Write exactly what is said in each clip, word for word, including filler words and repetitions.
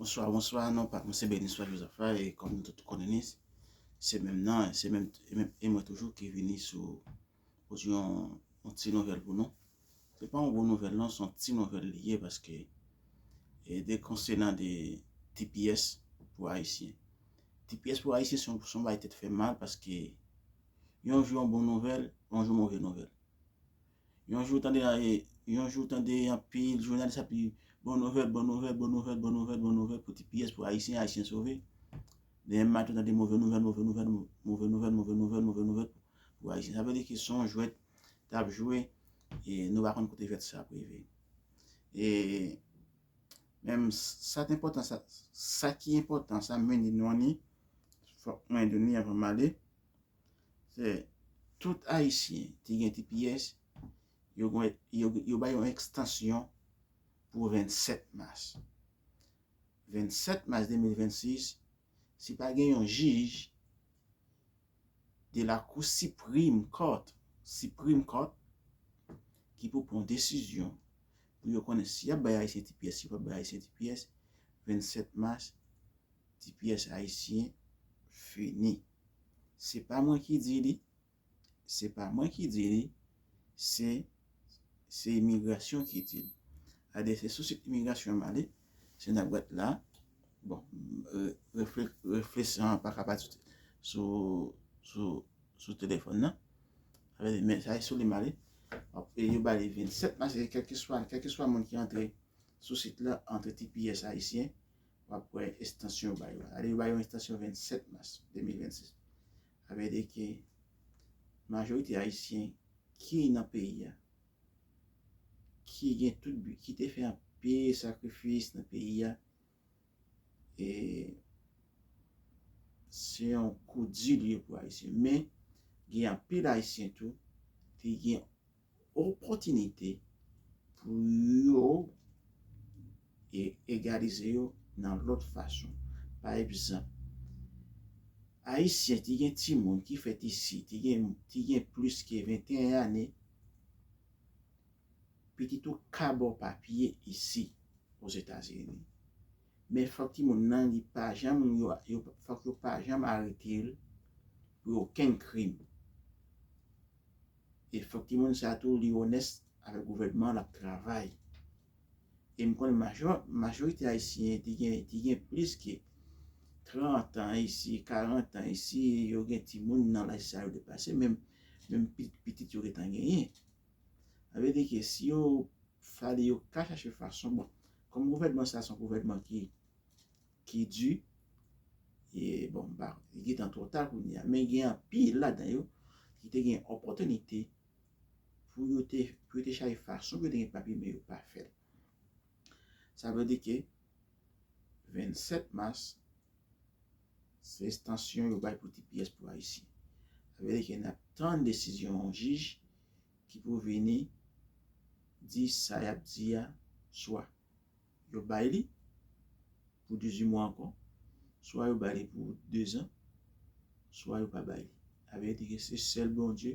Bonswa, bonswa, non pa mwen se Beniswa Joseph la, e kòm nou tout konnen li, se menm nan, se menm, e menm, e mwen toujou ki vini sou, pou di yon, yon ti nouvèl pou nou. Se pa yon bon nouvèl non, se yon ti nouvèl li ye, paske e de konsènan de T P S pou Ayisyen. T P S pou Ayisyen se yon, se yon bagay tèt fè mal, paske yon jou yon bon nouvèl, yon jou move nouvèl. Yon jou tande, e, yon jou tande anpil jounalis ap di bon nouvèl, bon nouvèl, bon nouvèl, bon nouvèl, bon nouvèl pou T P S, pou Ayisyen, Ayisyen sove. Demen maten tande move nouvèl, move nouvèl, move nouvèl, move nouvèl, move nouvèl pou Ayisyen. Sa vle di ke se yon jwèt t ap jwe, e nou pa konn kote jwèt sa ap rive. E menm sa t enpòtan, sa, sa ki enpòtan, sa mwen di nou an ni, fòk mwen di nou li anvan m ale, se tout Ayisyen ki gen T P S, yo, gen- yo, yo bay yon ekstansyon pou vennsèt mas. Vennsèt mas de mil vennsis, si pa gen yon jij de la Cour Supreme Court, Supreme Court, ki pou pran yon desizyon pou yo konnen si y ap bay Ayisyen T P S, si yo p ap bay Ayisyen T P S, vennsèt mas, T P S Ayisyen fini. Se pa mwen ki di li, se pa mwen ki di li, se, se imigrasyon ki di l. Gade, se sou sit imigrasyon m ale, se nan bwat la. Bon, re- refle- refleksyon an pa ka pati sou, sou, sou telefòn nan. Gade, men sa e sou li m ale. E yo ba li vennsèt mas, e kèlkeswa, kèlkeswa moun ki antre sou sit la, antre T P S Ayisyen, w ap wè estansyon yo ba yo. Gade, yo ba yo estansyon vennsèt mas de mil vennsis. Sa vle di ke majorite Ayisyen ki nan peyi a, ki gen tout bi- ki te fè anpil sakrifis nan peyi a, e se yon kou di li ye pou Ayisyen. Men gen anpil Ayisyen tou ki gen opòtinite pou yo e- egalize yo nan lòt fason. Pa egzanp, Ayisyen ki gen timoun ki fèt isi, ki gen, ki gen plis ke venteyen ane, pitit ou ka ba w papye isi, Ozetazini. Men fòk timoun nan, li pa janm, yo, yo, fòk yo pa janm arete l pou okenn krim. E fòk timoun sa tou, li onès avèk gouvènman, l ap travay. E m konnen majò- majorite Ayisyen ki gen, ki gen plis ke trant an isi, karant an isi, yo gen timoun nan laj sa yo depase, menm, menm pi- pitit yo gentan genyen. Sa vle di ke si yo fale, yo ka chache fason, bon, kòm gouvènman sa se yon gouvènman ki, ki di, e bon, m pa, li gentan twò ta kounye a, men gen anpil ladan yo ki te gen opòtinite pou yo te, pou yo te chache fason pou yo te gen papye, men yo pa fè l. Sa vle di ke vennsèt mas, se estansyon yo bay pou T P S pou Ayisyen. Sa vle di ke n ap tann desizyon yon jij ki pou vini di sa y ap di a, swa yo bay li pou dizuit mwa ankò, swa yo bay li pou dezan, swa yo pa bay li. Sa vle di ke se sèl Bondye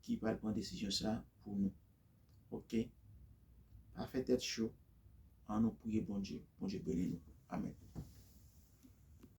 ki pral pran desizyon sa pou nou. Oke? Pa fè tèt cho. An nou priye Bondye. Bondye beni nou. Amèn.